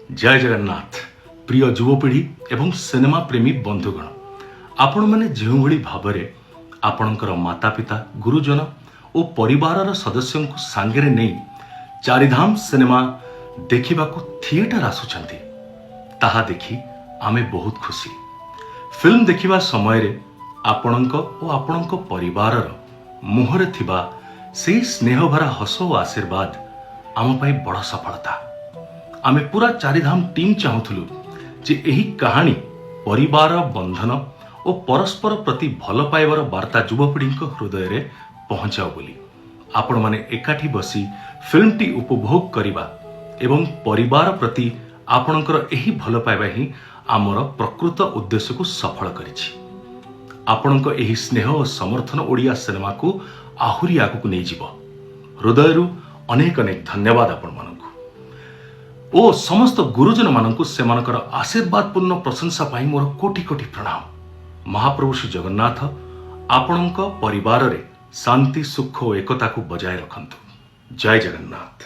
ଜୟ ଜଗନ୍ନାଥ। ପ୍ରିୟ ଯୁବପିଢ଼ି ଏବଂ ସିନେମା ପ୍ରେମୀ ବନ୍ଧୁଗଣ, ଆପଣମାନେ ଯେଉଁଭଳି ଭାବରେ ଆପଣଙ୍କର ମାତା ପିତା, ଗୁରୁଜନ ଓ ପରିବାରର ସଦସ୍ୟଙ୍କୁ ସାଙ୍ଗରେ ନେଇ ଚାରିଧାମ ସିନେମା ଦେଖିବାକୁ ଥିଏଟର ଆସୁଛନ୍ତି, ତାହା ଦେଖି ଆମେ ବହୁତ ଖୁସି। ଫିଲ୍ମ ଦେଖିବା ସମୟରେ ଆପଣଙ୍କ ଓ ଆପଣଙ୍କ ପରିବାରର ମୁହଁରେ ଥିବା ସେଇ ସ୍ନେହଭରା ହସ ଓ ଆଶୀର୍ବାଦ ଆମ ପାଇଁ ବଡ଼ ସଫଳତା। ଆମେ ପୁରା ଚାରିଧାମ ଟିମ୍ ଚାହୁଁଥିଲୁ ଯେ ଏହି କାହାଣୀ ପରିବାର ବନ୍ଧନ ଓ ପରସ୍ପର ପ୍ରତି ଭଲ ପାଇବାର ବାର୍ତ୍ତା ଯୁବପିଢ଼ିଙ୍କ ହୃଦୟରେ ପହଞ୍ଚାଉ ବୋଲି। ଆପଣମାନେ ଏକାଠି ବସି ଫିଲ୍ମଟି ଉପଭୋଗ କରିବା ଏବଂ ପରିବାର ପ୍ରତି ଆପଣଙ୍କର ଏହି ଭଲ ପାଇବା ହିଁ ଆମର ପ୍ରକୃତ ଉଦ୍ଦେଶ୍ୟକୁ ସଫଳ କରିଛି। ଆପଣଙ୍କ ଏହି ସ୍ନେହ ଓ ସମର୍ଥନ ଓଡ଼ିଆ ସିନେମାକୁ ଆହୁରି ଆଗକୁ ନେଇଯିବ। ହୃଦୟରୁ ଅନେକ ଅନେକ ଧନ୍ୟବାଦ ଆପଣମାନଙ୍କୁ ଓ ସମସ୍ତ ଗୁରୁଜନମାନଙ୍କୁ। ସେମାନଙ୍କର ଆଶୀର୍ବାଦପୂର୍ଣ୍ଣ ପ୍ରଶଂସା ପାଇଁ ମୋର କୋଟି କୋଟି ପ୍ରଣାମ। ମହାପ୍ରଭୁ ଶ୍ରୀ ଜଗନ୍ନାଥ ଆପଣଙ୍କ ପରିବାରରେ ଶାନ୍ତି, ସୁଖ ଓ ଏକତାକୁ ବଜାୟ ରଖନ୍ତୁ। ଜୟ ଜଗନ୍ନାଥ।